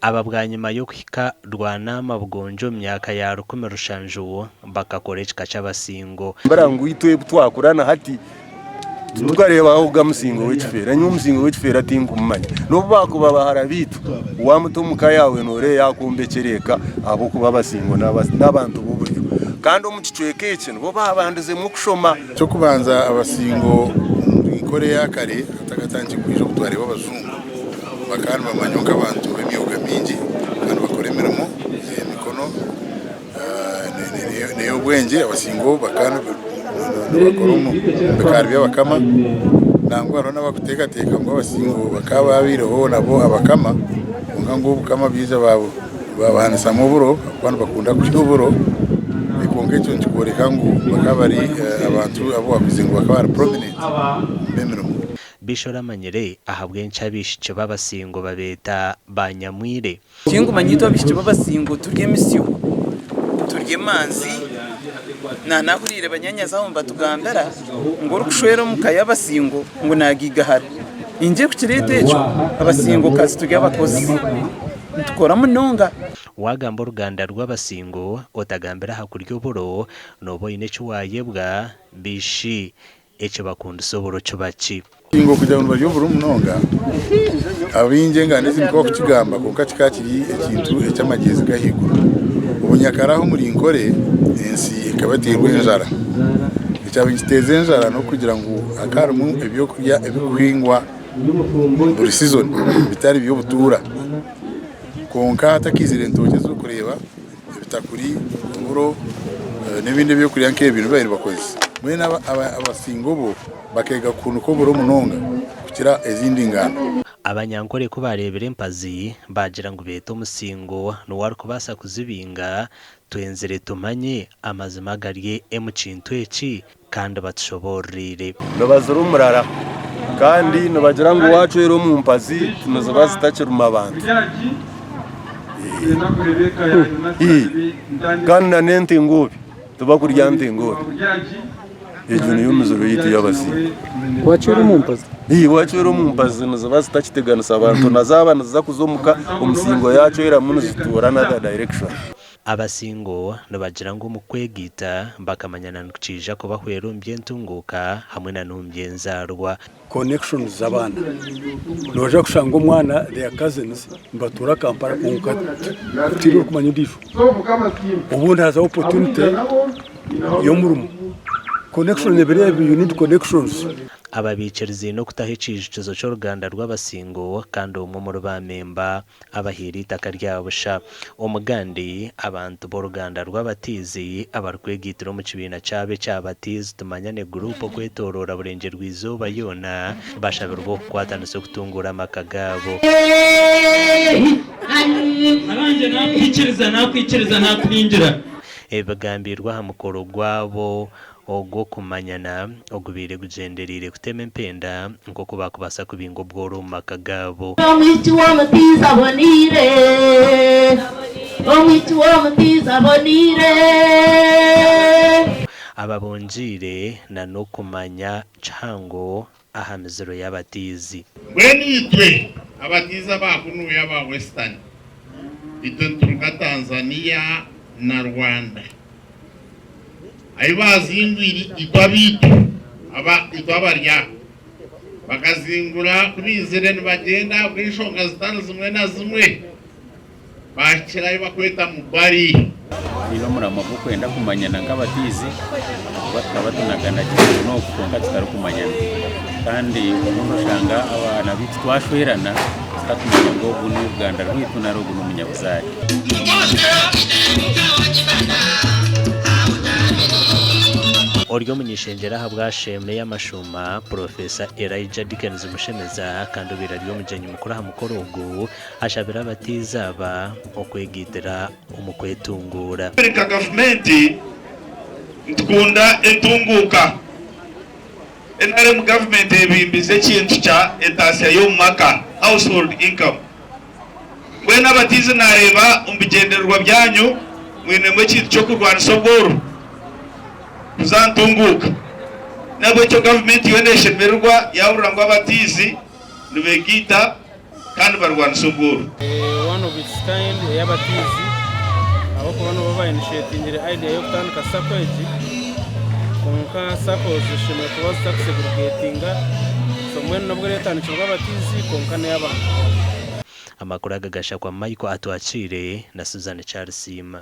Aba bwanyima y'okuhika Rwanaama Bugonjo omu myaka ya 1700 bakakora ekika ky'Abasingo. Mbura ngu itwe obu twakura na hati titukareeba ogu omusingo w'ekifeera. Nyowe omusingo w'ekifeera tinkumumanya. N'obu baakuba bahara baitu, waamuta omu ka yaawe nooreeba yaakwombekyera eka ahabw'okuba abasingo n'abantu b'oburyo. Kandi omu kicweka eki nibo baabandizemu okushoma. Eky'okubanza abasingo omuri Nkore eya kare hatakatandikire kwija obutware bw'abajungu bakaba nibamanywa nk'abantu b'emyoga mingi kandi bakora emirimo ey'emikono n'ey'obwengye. Abasingo bakaba nibakora omu bikaari by'abakama nangwa hariho n'abarikuteekateeka ngu abasingo bakaba baabaireho nabo abakama kwonka ngu obukama bwija baabahanisamu oburo ahabw'okuba nibakunda kurya oburo. Kwonka ekyo nikikworeka ngu bakaba bari abantu abu waakugira ngu bakaba bari prominent omu by'emirimo. Beitu oramanyire ahabw'enki abaishiki b'Abasingo babeeta ba Nyamwire? Ekingumanya itwe abaishiki b'Abasingo turi emisyo, turi emanzi, nanahuriire banyanyazi aho nibatugambira ngu orikushwera omu ka y'Abasingo ngu nagaigahara. Ningira ekukireeta ekyo, Abasingokazi turi abakozi, nitukora munonga. Waagamba oruganda rw'Abasingo otagambire aha kurya oburo, nooba oine eki waayebwa, bishi Ekibakundisa oburo kiba ki? Ngu okugira ngu nibarya oburo munonga, abaingi enganda ezi nikwo bakukigamba kwonka kikaba kiri ekintu eky'amagyezi g'ahaiguru. Obunyakare aho omuri Nkore ensi ekaba eteirwe enjara. Ekyabaire nikiteeza enjara n'okugira ngu hakaba harimu ebyokurya ebirikuhingwa buri sizoni bitari by'obutuura. Kwonka hatakaizire entookye ez'okureeba. ebitakuri, oburo n'ebindi ebyokurya nk'ebyo nibyo baabaire nibakozesa. Mbwenu Abasinga obwo bakeega kuhunika oburo munonga kukira ezindi nganda. Abanyankore ku baareebire empazi, baagira ngu beete omusingo niwe arikubaasa kuzibinga, twenzire tumanye amazima agari emu kintu eki kandi batushoboororeire. Nibazira omurara kandi nibagira ngu waacwera omu mpazi niziba zitakiruma bantu. Kandi na n'ente ngoobi tibakurya nte ngoobi. Egyo niyo miziro yaitu y'abazaire. Waacwera omu mpazi? Waacwera omu mpazi niziba zitakiteganisa abantu na zaaba niziza kuza omuka omusingo yaacweramu nizituura another direction. Abasingo nibagira ngu omu kwegaita bakamanya na nikiija kubahwera omu by'entunguuka hamwe na n'omu by'enzaarwa. Connections z'abaana, noija kushanga omwana their cousins nibatuura Kampala kwonka tihaine orikumanya ondiijo. Obundi hazaho opportunity y'omurimo. Connection ebiro ebi you need connections. Aba baikirizaine okutaho ekiijukizo ky'oruganda rw'Abasingo kandi omwe omuri baamemba abahaire eitaka rya busha. Omugandi, abantu b'oruganda rw'Abatiizi abarikwegaitira omu kibiina kyabo ekya Batiizi Tumanyane Group okwetooroora Burengyerwa-izooba yoona bashabirwe okukwatanisa okutunguura amaka gaabo. Ebi bigambiirwe aha mukoro gwabo ogw'okumanyana ogubaire gugyendereire kutema empenda nk'oku baakubaasa kubinga obworo omu maka gaabo. Omwishiki w'omutiizi aboneire, Omwishiki w'omutiizi aboneire. Ababongiire na n'okumanya kihango aha miziro y'abatiizi. Mbwenu itwe abatiizi aba kunuya aba Western, itwe nituruga Tanzania na Rwanda. Ahi baazingwire itwe abaitu, aba itwe abari aha, bakazingura ku baizire nibagyenda ahabw'enshonga zitari zimwe na zimwe, baahikire ahi barikweta Mubari. Twine omuramwa gw'okwenda kumanyana nk'abatiizi ahakuba tukaba tunagana gye oku n'oku kwonka tutarikumanyana. Kandi obundi oshanga abaana baitu twashwerana tutakumanya ngu ogu n'oruganda rwaitu nari ogu n'omunyabuzaare. Ori omuny'ishengyero ahabwa Sheema ey'amashuuma, Purofeesa Elijah Dickens Mushemeza kandi obaire ari omugyenyi mukuru aha mukoro ogu, ashabire abatiizi aba okwegaitira omu kwetunguura. Nka gavumenti nitukunda entunguuka. Nrm gavumenti ebimbize ekintu kya entaasya y'omu maka, household income. Mbwenu abatiizi naareeba omu bigyendererwa byanyu mwinemu ekintu ky'okurwanisa obworo kuza aha ntunguuka. N'ahabw'ekyo gavumenti yoona eshemererwa yaahurira ngu abatiizi nibeegaita kandi barwanisa obworo. One of its kind ey'abatiizi ahabw'okuba nibo bainishetingire idea y'okutandika sacco egi kwonka saccos zishemereire kuba zitakusegurigetinga so mbwenu nobwo eretandikirwe abatiizi kwonka n'ey'abantu boona. Amakuru aga gashakwa Michael Atwakiire na Susan Kyarisiima.